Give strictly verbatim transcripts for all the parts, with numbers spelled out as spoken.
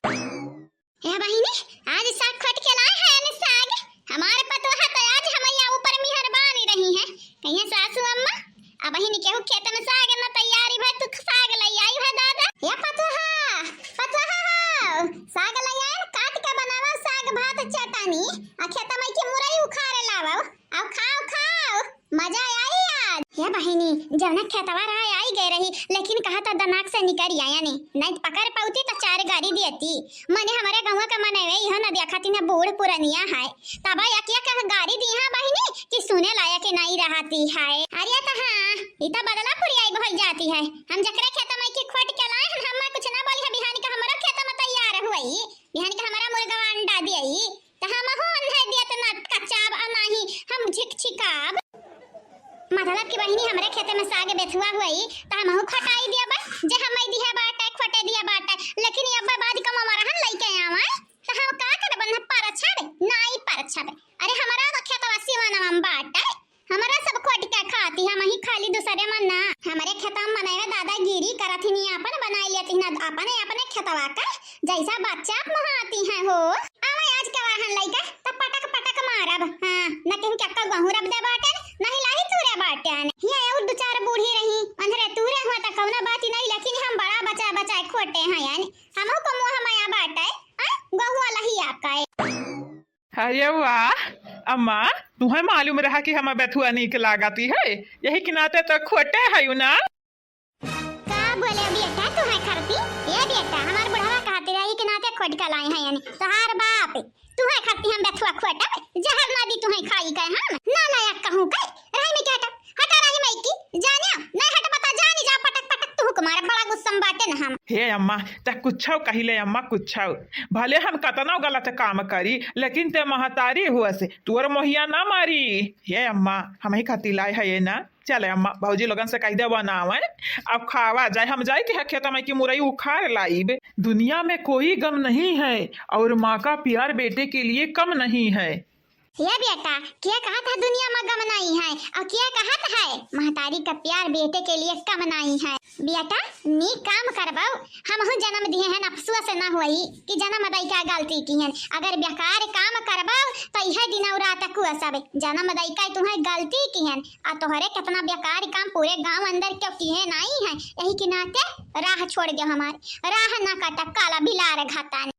ए बहिनी, आज साग खोट के लाए हैं ने साग। हमारे पतोहा तो आज हमैया ऊपर मेहरबानी रही है। कहिए सासू अम्मा, अब बहिनी केहू खेत में साग न तैयारी भर तू साग लई आई है दादा। ए पतोहा, पतोहा हो, साग लई आए, काट के बनावा साग भात चटनी, आ खेत में के मुरई उखाड़ लावा। अब खाओ, खाओ, मजा आई आज। हे बहिनी, जौना खेतवा रहा आई गए रही, लेकिन कहा तो दिमाग से निकल आया ने, नहीं तो पकड़ पाउती तो चार गारी दियती। मने हमारे गौवा का मनवे इहो न देखती न बूढ़ पुरनिया है, तब एक एक गारी दी हाँ बहिनी कि सुने लायक नहीं रहती है। अरे तो हाँ, ई तो बदलापुर आई बहुत जाती है। हम जकरे खेत में की खोट के लाए हम, हम कुछ ना बोली है, बिहान का हमारा खेत में तैयार हुई, बिहान का हमारा मुर्गा अंडा दियई। त हमहू अन्हे दियत ना कच्चाब आ नाही हम झिकझिकाब। मतलब कि बहिनी हमरे खेते में साग बेथुआ हुई त हमहू खोटाई दिया बस, जे हमई दिहे बाटे, खोटे दिया बाटे। लेकिन ये अब्बा बाद का ममरहन लइके आवे त हम का करबन, परछब? नाई परछब। अरे हमरा तो खेतवा सिवानवा में बाटे, हमरा सब खोट के खाती, हमही खाली दूसरे मन ना। हमरे खेतवा में मनवे दादागिरी करत ही नहीं, अपन बनाई लेती ना अपने, अपने खेतवा का जैसा बच्चा आप मोहाती हैं हो। आवे आज के वाहन लइके त पटक पटक मारब। हाँ, न केहू के अक्का गहूँ रब दे बाटे, नहीं लाही तूरे बाटे। ये और दो चार बूढ़ी रही, अंधरे तूरे हुआ त कौनो बात ही नहीं, लेकिन हम बड़ा बचा बचा खोटे हैं यानी। हमहू को मुँह माया बाटे, हाँ? गहुआ लही आपका है। अरे वाह अम्मा, तुहैं मालूम रहा कि हमा बेथुआ नीक लागती है, यही के नाते तो खोटे है ना। का बोले बेटा, तुहैं खरती? ए बेटा, हमार बुढ़वा कहती रही कि नाते खोट के लाई है यानी तोहार बाप, तुहैं खरती हम बेथुआ खोटब, जहर ना दी तुहैं खाई के हम, ना लायक कहूँ के, रही में क्या हटा रही माई की, जानिया, नहीं हट बता, जानी जा, पटक पटक तू हुक मारे, बड़ा गुस्सा में बाटे न हम। हे अम्मा, त कुछौ कहिले अम्मा, कुछौ। भले हम कतनो गलत काम करी, लेकिन ते महतारी हुआ से तोर मोहिया ना मारी। हे अम्मा, हमही खाती लाए है ये ना। चले अम्मा, भौजी लोगन से कह दे बनावे, अब खावा जाए। हम जाए के है खेत में कि मुरई उखाड़ लाइब। दुनिया में कोई गम नहीं है और माँ का प्यार बेटे के लिए कम नहीं है। ये बेटा, के कहत है दुनिया में गम नाई है, और के कहत है महतारी का प्यार बेटे के लिए कम नाई है? बेटा, नीक काम करबो, हमहू जन्म दिए हैं, अफसोस न होई कि जन्म दई का गलती किहन। अगर बेकार काम करबो, तो इहे दिन और रात को सब जन्म दई का तुहैं गलती किहन, आ तोहरे कितना बेकार काम पूरे गांव अंदर क्यों किहे नाई है, यही के नाते राह छोड़ दे हमार, राह ना काटा काला बिलार घातान।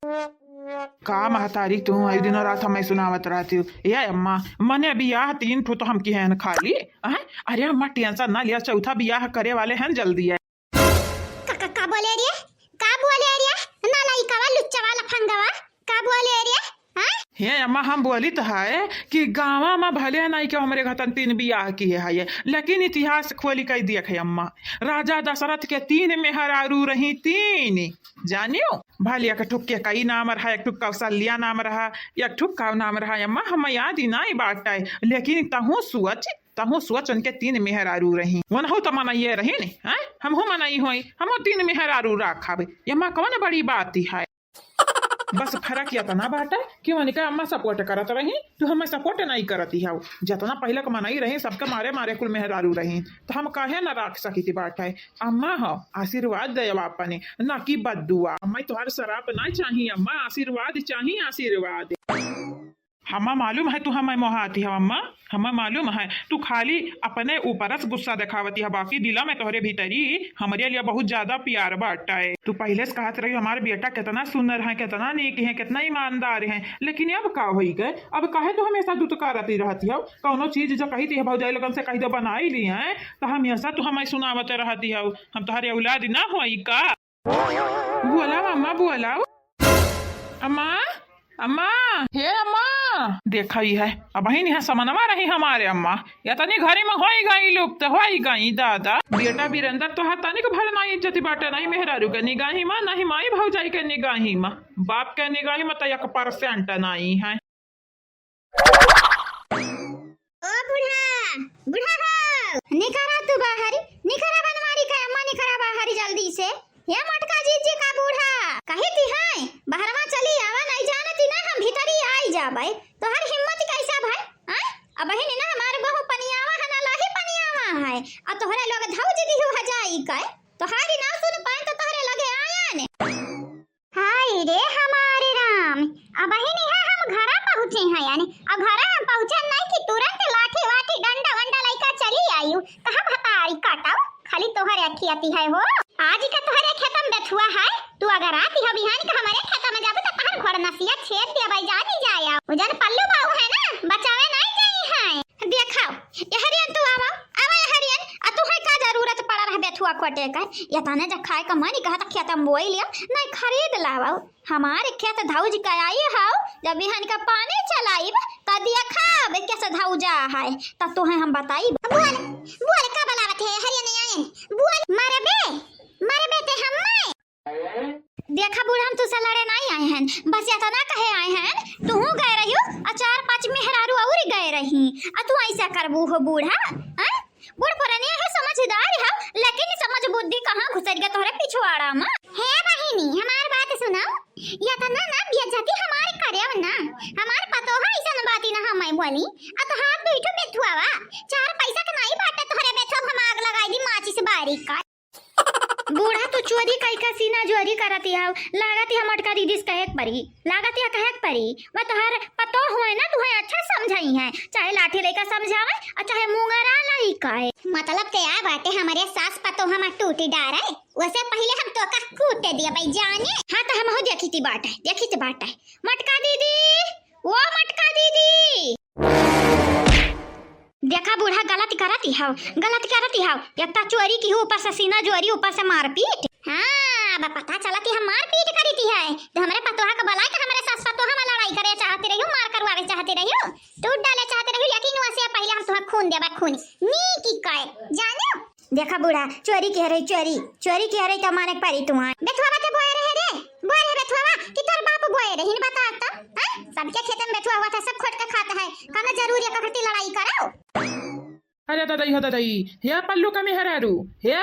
का महतारी, तू आई दिनों रात हमें सुनावत रहती हो। ए अम्मा, मने बियाह तीन ठो तो हम किहे हैं खाली। हैं? अरे अम्मा, tension ना लिया, चौथा बियाह करे वाले हैं जल्दी है। का, का, का बोले रे? का बोले रे? नालायकवा, लुच्चा वाला फंगवा, का बोले रे? हैं? हे अम्मा, हम बोली तो है कि गाँव में भले नहीं कि हमरे घतन तीन बियाह किहे है, लेकिन इतिहास खोली कई दिया है अम्मा। राजा दशरथ के तीन मेहरारू रही, तीन। जानियो, भले एक ठुक केकई नाम रहा, एक ठुक कौशल्या नाम रहा, एक ठुक का नाम रहा अम्मा, हम याद ही नहीं बाटे। लेकिन तहूँ सोच, तहूँ सोच, उनके तीन मेहरारू रही। वनहु तो मनइये रही ने, हैं? हमहू मनई होई, हमहू तीन मेहरारू राखब। अम्मा कौन बड़ी बात है? बस फर्क इतना बाटे कि उनका अम्मा support करत रही, तू हमें support नहीं करती हौ। जितना पहले के मनई रही, सबके मारे मारे कुल मेहरारू रही, तो हम काहे ना राख सकी थी बाटे। अम्मा हो, आशीर्वाद दे अपने, ना कि बद्दुआ। हमें तोहार सराप ना चाहिए अम्मा, आशीर्वाद चाहिए, आशीर्वाद। हमा मालूम है तू हमें मोहाती हव अम्मा, हमा मालूम है तू खाली अपने ऊपरस गुस्सा देखावती है, बाकी दिला में तोहरे भीतरी हमरे लिए बहुत ज्यादा प्यार बाटे। तू पहले से कहत रही हमार बेटा कितना सुंदर है, कितना नेक है, कितना ईमानदार है, लेकिन अब का होई गए? अब काहे तू हमेशा दुत्कारती रहती हव? कौनो चीज जो कही थी भौजाई लोगन से कही दो बनाई ली है, तो हमेशा तू हमें सुनावत रहती हव। हम तोहरे औलाद ना होई का? बोला अम्मा, बोला। अम्मा, अम्मा, हे अम्मा। देखा ही है, अबहिन यहाँ समनवा रही हमारे अम्मा। या तनी घरे में होई गई लुप्त, होई गई दादा। बेटा बीरेंद्र तो है तनिक भर ना इज्जत बाटे, नहीं मेहरारू के निगाही मा, नहीं माई भौजाई के निगाही मा। बाप के निगाही मा तो एक percent नहीं है। ओ बूढ़ा, बूढ़ा हो, निकरा तू बाहरी, निकरा बनवारी का अम्मा, निकरा बाहरी जल्दी से। हे मोटका जीजी का बूढ़ा, कही थी है, बहरवा चली आवा, नहीं जानती ना हम भीतरी आई जाबे। तोहर हिम्मत कैसा भाई? आय? अबहिन ना हमार बहू पनियावा है ना लाही पनियावा है। आ तोहरे लोग धौज दिहु हजाई के। तोहारी ना सुन पाए तो तोहरे लगे आया ने। हाय रे पहुँचे हैं यानी, अब घरे हम पहुँचे नहीं कि तुरंत लाठी वाठी डंडा वंडा लइका चली आयु। कहाँ भतारी काटव, खाली तोहरे खियती है हो। आज का तोहरे खेतम बेथुआ है, तू अगर आती हो बिहान का हमरे खेतम जाबू तो तहर घोड़ नसिया छेद देबै, जानी जाया। उ जन पल्लू बाबू है ना, बचावे नहीं जाई है। देखाओ, यहरियन तू आवा, आवा यहरियन, आ तू है का जरूरत पड़ा रह बेथुआ खोटे का? ये तने जब खाए का मन ही कहा तो खेतम बोई लिया, नहीं खरीद लावा। हमारे खेत धौज के आई हौ, जब बिहान का पानी चलाइब, त देखब कैसे धौजा है, तब तोहे हम बताइब। बोल, बोल, का बलावत है, हरिया नहीं आयन? बोल, मरबे, मरबे ते हम्मे। देखा बूढ़ा, हम तुझसे लड़े नहीं आए हैं, बस इतना कहे आए हैं, तू गए रहियो, आ चार पाँच मेहरारू और गए रही, आ तू ऐसा करबू हो बूढ़ा, हैं? बूढ़ पुरानिया है, समझदार है, लेकिन ई समझ बुद्धि कहाँ घुसर गया तोहरे पिछवाड़ा में? हे बहिनी, हमार बात सुनाओ, इतना ना बेइज्जती हमार करेव ना, हमार पतोह ऐसन बाती ना हमें बोली, आ तोहार दुई ठो बेथुआवा, चार पैसा के नहीं बाटे तोहरे बेथुआ, हम आग लगाई दी माचिस बारी का। बूढ़ा तू चोरी कई का सीना जोरी करती हौ, लागत है मटका दीदी से कहे के परी। लागत या कहे के परी, वह तोहर पतोह हुए ना, तुहे अच्छा समझाई है, चाहे लाठी लइका समझावे और चाहे मुंगरा लइका है। मतलब ते आ बाटे हमरे सास पतोह हम टूटी डारे, वसे पहले हम तोका कूटे दिया भाई जाने। हाँ तो हम हो देखी थी बाटे, देखी थी बाटे। मटका दीदी, वो मटका दीदी। देखा बूढ़ा, गलत करत हौ, गलत करत हौ। एक तो चोरी की ऊपर से सीना जोरी, ऊपर से मारपीट। हाँ, अब पता चलत है हम मारपीट करी थी है, तो हमरे पतोहा का बलाए के हमरे सास पतोहा में लड़ाई करे चाहती रही हो, मार करवावे चाहती रही हो, टूट डाले चाहती रही हो, लेकिन वसे पहले हम तुम्हें खून देबा खून। नी की कहे, जानो? देखा बूढ़ा, चोरी की रही, चोरी, चोरी की रही तो मारे परी तुम्हारे। बेथुआ बाते बोए रहे रे, बोए रहे बेथुआ कि तोर बाप बोए रही, नहीं बता तो, हैं? सबके खेतन बेथुआ हुआ था, सब खोट के खाता है, कहना जरूरी है कखटी लड़ाई करो। अरे ददई हो ददई, हे पल्लू का मेहरारू, हे,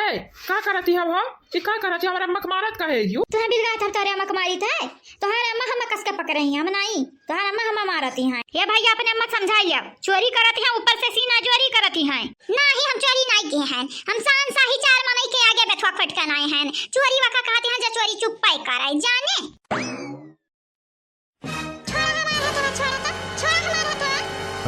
का करती हौ हो? ई का करती हौ? हमरा अम्मा के मारत काहे यू? तुहे बिलगात हम तोरे अम्मा के मारी थे? तोहरे अम्मा हमें कस के पकड़े ही, हम नहीं। तोहरे अम्मा हमें मारती हैं। हे भैया, अपने अम्मा के समझाइए, चोरी करती हैं, ऊपर से सीना जोरी करती हैं। नहीं, हम चोरी नहीं किए हैं, हम शान शाही चार मनई के आगे बेथुआ खोट के लाए हैं। चोरी वका कहती हैं, जो चोरी चुप्पे करे, जाने। छोड़ा हमार हथवा, छोड़ा तो, छोड़ा हमार हथवा।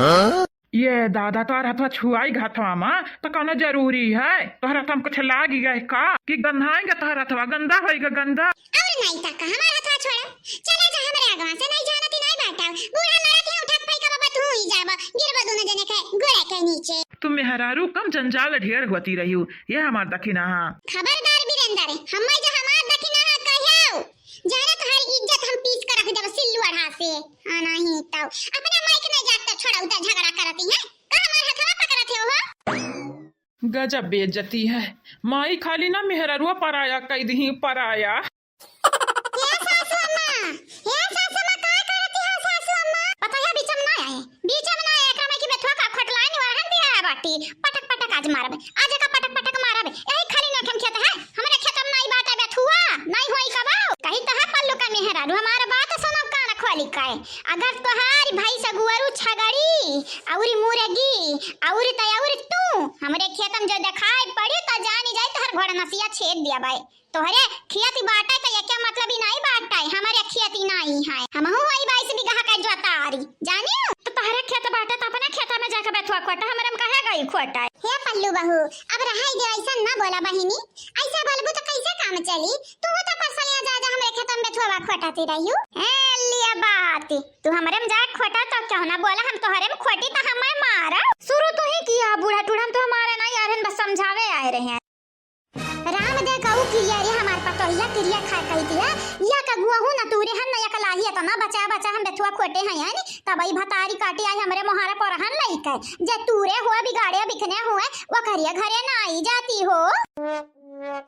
हाँ? ये दादा, तोहर हथवा छुआई हथवा मा, तो कौनो जरूरी है? तोहर हथवा में कुछ लाग गया है का? कि गंधाएंगे तोहर हथवा, गंदा होइगा, गंदा। और नहीं ता का, हमार हथवा छोड़ा। चला जा हमरे आगवा से, नहीं जानती नहीं बाटा। बूढ़ा लड़त है, उठा के पैका बाबा तू ही जाबा, गिरबा दोनों जने के गोड़े के नीचे। तुम मेहरारू कम जंजाल ढेर होती रही हो, ये हमार दखिना हा। खबरदार वीरेंद्र, हमें जो हमार दखिना हा कहो, जाने तोहार इज्जत हम पीस कर रख देब सिल्लू अढ़ा से। हाँ, नहीं तो अपने माई के नहीं जात तो छोड़ा, उधर झगड़ा करती है। का हमार हथवा पकड़त हो हो? गजब बेइज्जती है। माई खाली ना मेहररुआ पराया कई दिही, पराया। हे सासू अम्मा, हे सासू अम्मा, का करती हो सासू अम्मा? पता है बीच में ना आए, बीच में ना आए, एकरा में की बेथुआ का खटलाई निवारन दिया है बाटी। पटक पटक आज मारब, आज का पटक पटक मारब। यही खाली ना खेत है, हमरे खेत में नहीं बाटे बेथुआ, नहीं होई कबो। कही तो है पल्लू का मेहरारू, हमार बात सुनो कान खोली के। अगर तोहार भैंस, गुअरू, छगड़ी, अउरी मुर्गी, अउरी त अउरी तू हमरे खेत में जो देखाई पड़ी, त जानी जाई तोहर घोड़ा नसिया छेद दिया भाई। तोहरे खेत बाटे त एके मतलब ही नहीं बाटे, हमरे खेत ही नहीं है। हमहू वही बाईस बीघा के जोतारी, जानी? तो तोहरे खेत बाटे त अपने खेत में जाके बेथुआ खोटा, हमरे में काहे गई खोटा? हे पल्लू बहू, अब रहाई दे, ऐसा ना बोला बहिनी, ऐसा बोलबू तो कैसे काम चली? तू तो परसलिया जा जा हमरे खेत में बेथुआ खोटाती रहियो। ए लिया बात, तू हमरे में जाके खोटा तो क्यों ना बोला, हम तोहरे में खोटी तो हमें मारा। शुरू तू ही किया बूढ़ा टूढ़ा, हम तो हमारे ना यार, हम बस समझावे आए रहे हैं। राम दे गऊ किरिया रे हमार पतोहिया, किरिया खाए कही दिया, या का गुआ हूँ ना तू रे, हम ना या कलाही इतना बचा बचा हम बेथुआ खोटे हैं यानी, तब ई भतारी काटी आई हमरे मोहारा पर हन लई के, जे तू रे हुआ बिगाड़े बिखने हुए, वो करिया घरे ना आई जाती हो।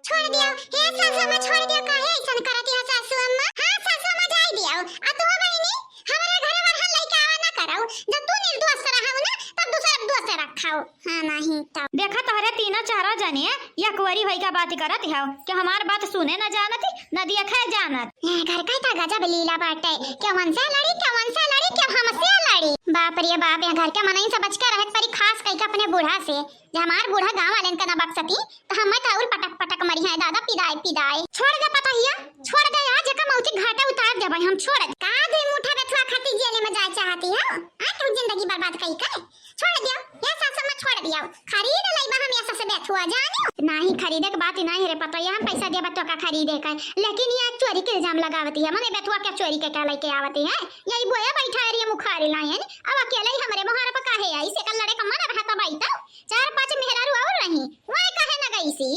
छोड़ दियो, हे सासू अम्मा, छोड़ दियो, काहे ऐसन करती हो सासू अम्मा? हाँ, सासू अम्मा, जाई दियो। आ तू बहिनी, हमरे घरे वरहन लइके आवा ना करो। जब तू निर्दोष रहू ना, तब दूसरा दोष रखाओ। हाँ, नहीं तो। देखा तोहरे तीनों चारों जने यकवरी होई का बात करत हो कि हमार बात सुने ना जानती, ना देखे जानत। ए, घर का इतना गजब लीला बाटे। केहू उनसे लड़ी, केहू उनसे लड़ी, केहू हमसे लड़ी। बाप रे बाप, यहाँ घर के मनई से बच के रहे के परी, खास कई के अपने बूढ़ा से। जे हमार बूढ़ा गाँव वालेन के ना बक्सती, त हमें तो और पटक पटक मरी है दादा, पिदाए पिदाए। छोड़ दे पतोहिया, छोड़ दे यार, जेका मौती घाटे उतार देबै हम, छोड़ दे। का दे मुठा बेथुआ खातिर जेले में जाए चाहती हो? आ, तू जिंदगी बर्बाद कई करे? छोड़ दियो, या सास अम्मा छोड़ दियो। खरीद लइबा हम या सास बेथुआ जानियो। नाही, खरीदे के बात ही नाही रे पतोहिया, हम पैसा देबा तो का खरीदे का। लेकिन या चोरी के इल्जाम लगावती है, मने बेथुआ के चोरी के का लेके आवती है? यही बोया बैठा है रे मुखारी लायन, अब अकेले ही हमरे मोहारा पर काहे आई? से कर लड़े का मन रहता बाई तो चार पांच मेहरारू और रही, वह काहे न गई सी?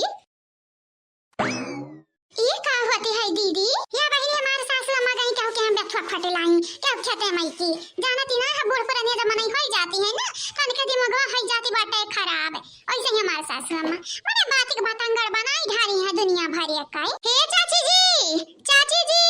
ये का होती है दीदी? या बहिनी हमारे सासू अम्मा गई कहू के हम बेथुआ खटे लाई, कहू खेते माई की। जानती ना है बूढ़ पुरानिया जब मनई होई जाती है ना, तन के दिमागवा होई जाती बाटे खराब। ऐसे ही हमारे सासू अम्मा मने बात के बतंगड़ बनाई ढारी है दुनिया भर एक काई। हे चाची जी, चाची जी,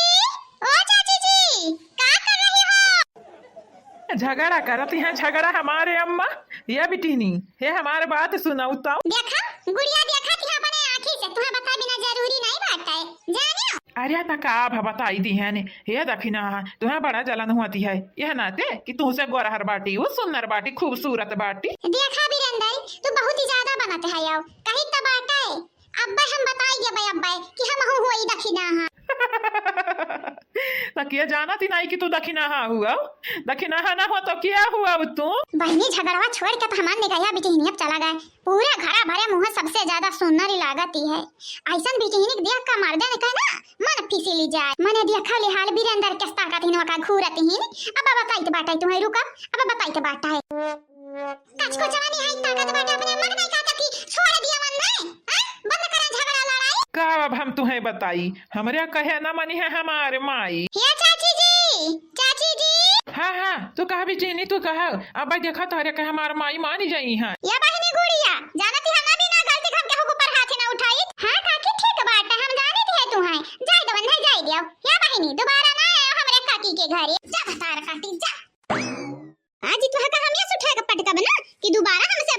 ओ चाची जी, का कर रही हो? झगड़ा करत हैं, झगड़ा हमारे अम्मा, ये बिटिहनी, हे हमार बात सुनउ तउ। देखा, गुड़िया देखा कि अपने आँखी से, तुहें बताए बिना जरूरी नहीं बात है, जानियो। अरे त का अब बताई दिहन, हे दखिनहा, तुहें बड़ा जलन होती है, यह नाते कि तुहसे गोरहर बाटी, वो सुन्नर बाटी, खूबसूरत बाटी। देखा बीरेंदर, तू बहुत ही ज्यादा बनत है, आओ, कही त बात है, अब्बे हम बताई देबे अब्बे कि हम हूँ हुई दखिनहा। त के जानत ही नाही कि तू दखिनहा हुआ? दखिनहा ना हो तो क्या हुआ तू? बहिनी झगड़वा छोड़ के त हमार निगहिया बिटिहनी अब चला गए। पूरा घरा भरे मुँह सबसे ज्यादा सुन्नर ही लागत ही है। ऐसन बिटिहनी के देख के मर्दे ने कहे ना, मन फिसिली जाए। मने देखा ले हाल बीरेंदर के ताकत हिन वका घूरत हिन। अब बताइत बाटे तुहें, रुका, अब बताइत बाटे। कचको जवानी है, ताकत बाटे अपने मन में का तकी छोड़ दिया मन में, हैं? बंद करा झगड़ा लड़ाई। का अब हम तुहें बताई, हमरे कहे ना मनी है हमार माई। हे चाची जी, चाची जी। हाँ, हाँ, तू कहा बिटिहनी, तू कहा। अब भाई देखा तोहरे के हमार माई मानी जाई हैं। या बहिनी गुड़िया, जानती हम ना बिना गलती के हम केहू के ऊपर हाथ ना उठाई। हाँ काकी, ठीक बात है, हम जानती है तुहें। जाए दवन है, जाए दियो। या बहिनी, दोबारा ना आयो हमरे काकी के घरे। जा भतार काटी, जा। आज तुहा का हम ये सुठा का पटका बना कि दोबारा हमसे